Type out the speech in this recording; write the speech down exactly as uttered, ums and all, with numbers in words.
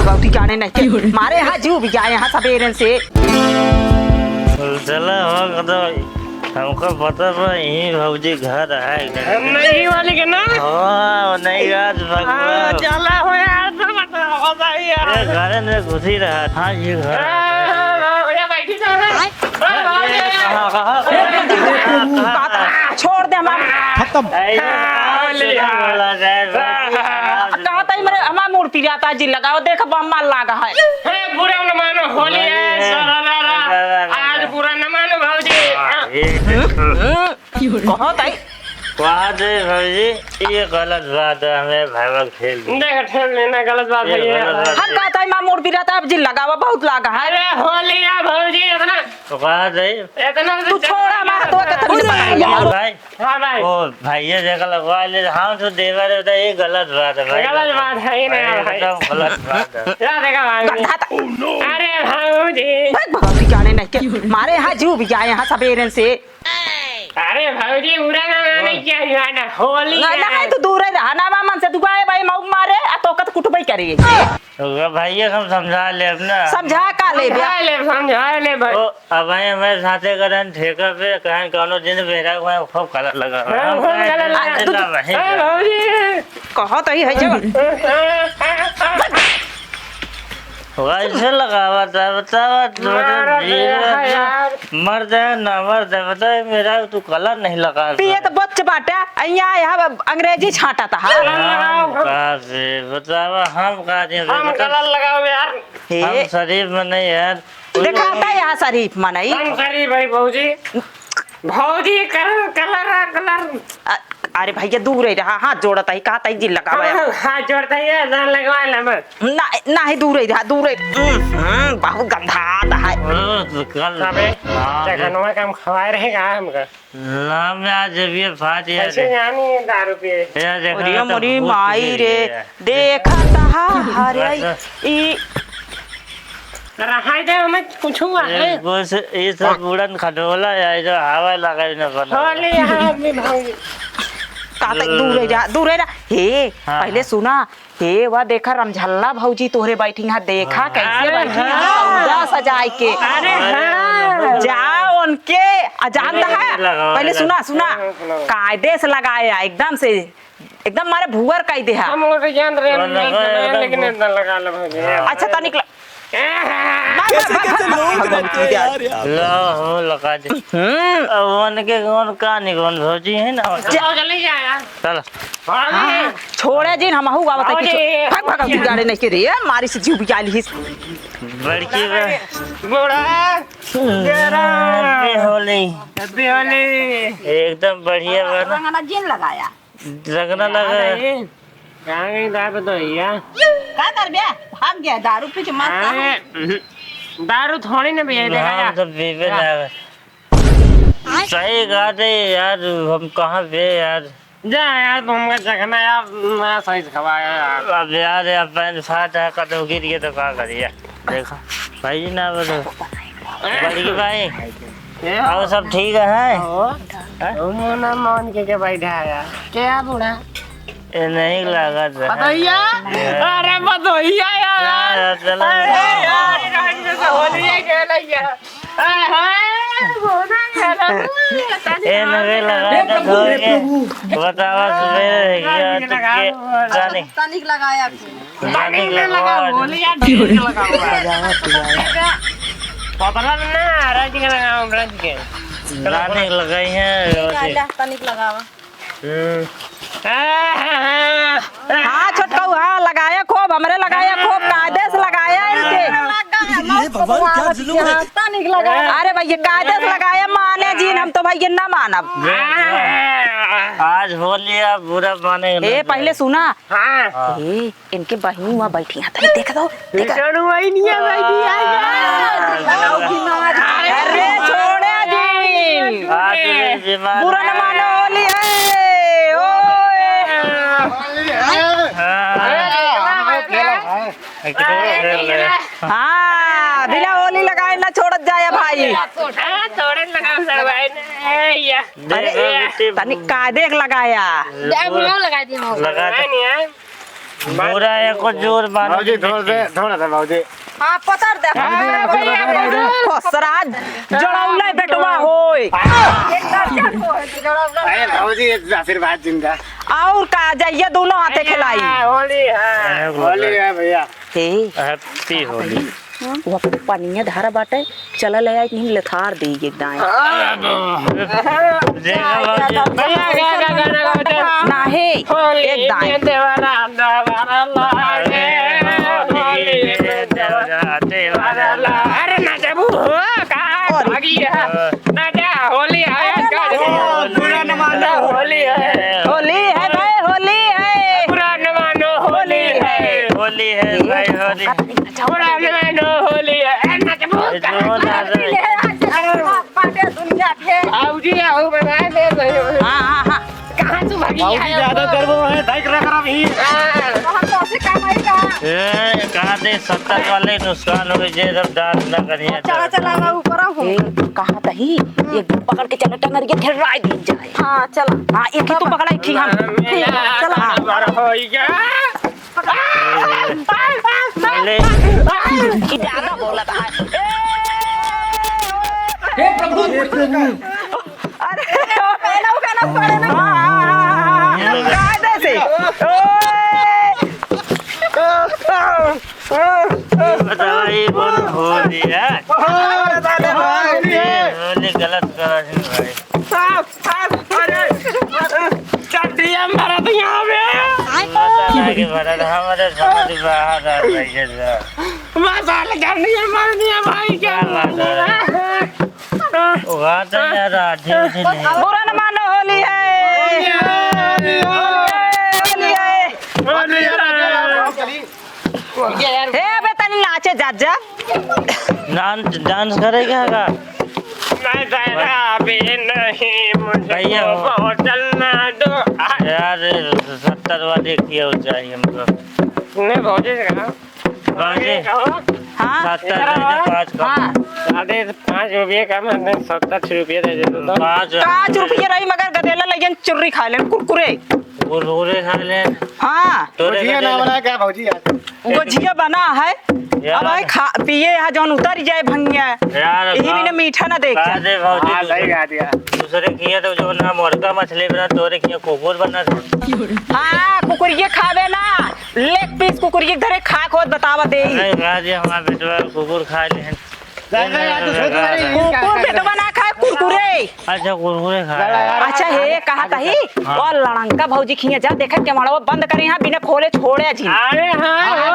बहुत ही जाने नहीं के मारे यहाँ जीव भी जाए यहाँ सबेरन से। चला हो कदो, हमका पता बा यही भौजी घर है। हम नहीं वाली के ना। हाँ, नहीं आज भगवान। चला हो यार, तो बताओ भाई यार। ये घर में घुसी रहा था, ये घर। हाँ, हाँ, हाँ, भैया बैठी तो है। छोड़ दे हमार। खत्म। कहा तई मेरे हमार मूड़ पिराता जी लगावा, देख बम्मा लागा है। हे, बुरा न मानो, होली है, सारा रा रा। आज बुरा न मानो भौजी। कहा तई। कहा तई भौजी, ये गलत बात है, हमें भाईवा खेल दी। देख, ठेल लेना गलत बात है ये। हम कहा तई माँ मूड़ पिराता अब जी लगावा, बहुत लागा है। अरे होली है भौजी, इतना तो कहा जाए। इतना तू छोड़ा, मैं तो के तनी से बताई यार। भाई। हाँ भाई। ओ भाई, ये जगह लगवा ले, हम तो देवर है, ये गलत बात है भाई। गलत बात है, ये नहीं है भाई। एकदम गलत बात है। क्या देखा भाई? गधा था। अरे भाई जी। भाई, बहुत ही जाने नहीं के मारे यहाँ जीव भी जाए यहाँ सबेरन से। अरे भौजी, बुरा ना माने, क्या हुआ ना, होली ना, है। ना, तू दूर ही रहा ना, मन से दुआए भाई, मऊ मारे, आ तो कत कुटबई करे। तो भैया हम समझा ले अपना। समझा का ले बे? समझा ले, समझा ले भाई। ओ, अब भाई हमारे साथे करन ठेका पे, कहन कौनो दिन बेरा हुआ, खूब कलर लगा हुआ। हाँ, हम खूब कहें कलर लगा। दिला भाई। हाँ, भौजी। कहो तो ही है जब। वैसे लगावा था, बतावा, मारा जीवन गया है में यार। मर जाए ना मर जाए, बताए मेरा तू कलर नहीं लगा। पिए तो बच्च बाटे, अइया यहाँ अंग्रेजी छांटा था। कलर लगाओ। हम का से बतावा, हम का दे हम बता। कलर लगाओ यार। हे। हम शरीफ में नहीं यार। दिखाता है यहाँ शरीफ मनई। हम शरीफ है भौजी। भौजी कलर, कलर, कलर। अ-, अरे भैया दूर ही रहा, हाथ जोड़त ही, कहा तई जी लगावा। हाँ, हाथ जोड़त ही, जान लगवा ले बस। ना, ना ही दूर ही रहा, दूर ही। हम्म, हम्म, बहुत गंधात है। ओ, तो कल अबे, हाँ, जखनवा के हम खवाए रहे का हमका? ना, मैं आज जब ये फाट यार। कैसे जानी दारू पिए? यार, देखा अरे तो मोरी भूत माई की रे, है। देखा तहा हरे बस। ई रहाई दे, हमें कुछ हुआ है। ये बस, ये सब उड़न खटोला है, जो हवा लगे न बना। होली है, आदमी भाई। का तक दूर है जा, दूर है ना। हे, हाँ, पहले हाँ। सुना, हे, वह देखा रमझल्ला भौजी तोहरे बैठी हैं, देखा हाँ। कैसे अरे बैठी हैं, हाँ। सौदा सजाए के। अरे हाँ। जा उनके, आ, जान अरे दहा। लगाओ, पहले लगाओ। सुना, सुना। हाँ, सुनाओ। कायदे से लगाया, एकदम से, एकदम मारे भुअर कई देहा। हम लोग तो जान रहे हैं, कौन लगा, लेकिन एकदम इतना लगा लो भौजी। हाँ। अच्छा, तनिक ल-, ए, मार, मार, कैसे, मार, कैसे मार, लोग मार, बनते हैं यार, यार। लो, हम लगा दे। हम्म। अब उनके कौन का नहीं कौन भौजी है ना। चलो, चले जा यार। चलो। हाँ, छोड़े जिन, हमहू आवत है भौजी। कुछ। भाग, भाग, तू गाड़ी नहीं के रे, मारी से जीव बिचाली हिस। बड़की बा। बूढ़ा। Happy होली। Happy होली। एकदम बढ़िया बा ना। रंगना जिन लगाया। रंगना लगा। कहाँ गई? कहाँ गई दारू तो भैया? का कर बे? भाग गया दारू पी के मस्त। अरे, दारू थोड़ी ना भैया, देखा हम जा। तो पीबे ना। सही बात है यार, हम कहाँ बे यार। जा यार, तुमका चखना यार, ना सही से खवाया यार। अब यार, यार, पैंट फाट है, कतहु गिर गया तो का करिए? देखा, भाई जी ना बोलो। बड़की भाई, ए, और सब ठीक है? हो? हैं? ओ मोना मान के, के बैठा है यार। क्या बूढ़ा? ये नहीं लागत है। बतैया? ये अरे बतैया यार। यार, चलो। अरे यार, ये रंग से होली है, खेल है यार। ए, नगे लगा दे, धो के। बतावा, सुबह रह गया, तो के, जाने। तनिक लगाया। तनिक लगावा, बोलिया, तनिक लगावा। पतला ना, राज के लगावा, राज के। रानी लगाई है, ठीक है, ला, तनिक लगावा। हम्म। हाँ, छोटकऊ, हाँ, लगाया खूब, हमरे लगाया खूब, कायदे से लगाया इनके। ये भगवान, क्या जुलूम है। तनिक लगाया। अरे भैया, कायदे से लगाया, माने जिन, हम तो भैया ना मानब। आज होली है, बुरा माने ए, ना। पहले सुना। हाँ। ए, इनके बहिनी वहाँ बैठी हैं, तनी देख दो, देख। चढ़ू वही नहीं है, बैठी है। अरे, छोड़े जी। आज भी बीमार बुरा न मानो, होली है। ओए। हाँ। हाँ, बिना होली लगाए ना छोड़त जाए भाई। हाँ, छोड़े लगाओ सब भाई ने, या। अरे, देखो बेटी, तनी कायदे के लगाया। जा, बुढ़ा लगा दिया हम। लगा दे। नहीं है। पूरा एको जोर मारो। भौजी, थोड़ा से, थोड़ा सा भौजी। हाँ, पतर दे। हाँ, भौजी, भौजी, भौजी। फसरा जड़ौले बेटवा होय। अरे भौजी, एक आशीर्वाद जिंदा। और का, जाइए दोनों हाथे खिलाई। होली है। होली है भैया। हे। Happy होली। वो पनिया धारा बाटे, चला ले आई, नहीं लेथार दे एक दाएं। देखा भौजी। भैया, गा, गा, गाना गाओ तो। ना हे, होली एक दाएं। में देवरा, देवरा लागे, होली में देवरा, देवरा लागे। अरे ना जबू हो, का और भागी है? ना जा, होली है, का बुरा न मानो, होली है। होली है भाई, होली है। बुरा न मानो, होली है। होली है भाई, होली। बुरा न मानो, होली है। ए, ना जबू। ए, जो ना रे। बाटे दुनिया के। बाबूजी, आओ, बनाए दे, दे। हाँ, हाँ, हाँ। कहाँ तू भागी बाबूजी, है? ज्यादा करबो है, दाई करा करा भी। हाँ। तो हम तो ऐसे काम आई का? ए, कहाँ दे सत्तर वाले नुकसान हो गए, जे सब डांस ना करिए चला, तो। चला, बाबू, ऊपर हूँ। ए, कहाँ तही? हम्म। ये पकड़ के चलो, टंगरिया घेराई दी जाए। हाँ, चला। हाँ, एक ही तू पकड़ा, एक ही हम। चला। हाँ। ले। ई ज्यादा बोलत है। हे प्रभु, हे प्रभु। अरे, ओ, पहला उठाना पड़े ना। हाँ, हाँ, हाँ, हाँ, हाँ। कायदे से। ओए। बताओ, ये कौन होली है? ये होली गलत करा है भाई। अरे, अरे, चड्डिया में भरत यहाँ पे। बताइए, भरत, हमारे समझ बाहर आ रही है। मसाले चड्डिया में भर दिया भाई, क्या बात है? वहाँ तो यार, आधी, आधी नहीं। बुरा न मानो, होली है। होली है, होली है। होली है। हे, अबे तनी नाचे जा, जा। डांस, डांस करेगा का? मैं जरा भी नहीं, मुझे भैया। बोतल ना दो। यार, सत्तर वाले किया हो चाहिए हमको। नहीं, भौजी से कहा। भौजी। कहो। हाँ। सत्तर इधर आओ। पाँच कम। हाँ। साढ़े पाँच रुपये कम है, नहीं, सत्तर रुपये दे दे तो। पाँच। पाँच रुपये रही, मगर गदेला लइयन चुर्री खा लेन, कुरकुरे। कुरकुरे खा लेन। हाँ। तोरे गोझिया ना बना क्या भौजी आज? गोझिया बना है। यार। अब भाई खा, पिए यहाँ जौन उतर जाए भंगिया। यार, यही भी ना मीठा ना देख। कहा दे भौजी, हाँ, सही कहा दिया। दूसरे किए तो जो ना मोरका मछली बना, तोरे किए कुकुर बना। हाँ, कुकुरिये खावे ना। Leg piece कुकुरिये धरे खा खोद बतावा दे। अरे, कहा दे हमार बेटवा कुकुर खा ले। कुकुर बेटवा ना खाए, कुरकुरे। अच्छा, कुरकुरे खाए। अच्छा, हे, कहा तही, हाँ। वो लड़ंका भौजी खिया जा, देखा के मड़वा बंद करे, यहाँ बिना खोले छोड़े जी। अरे हाँ, हाँ,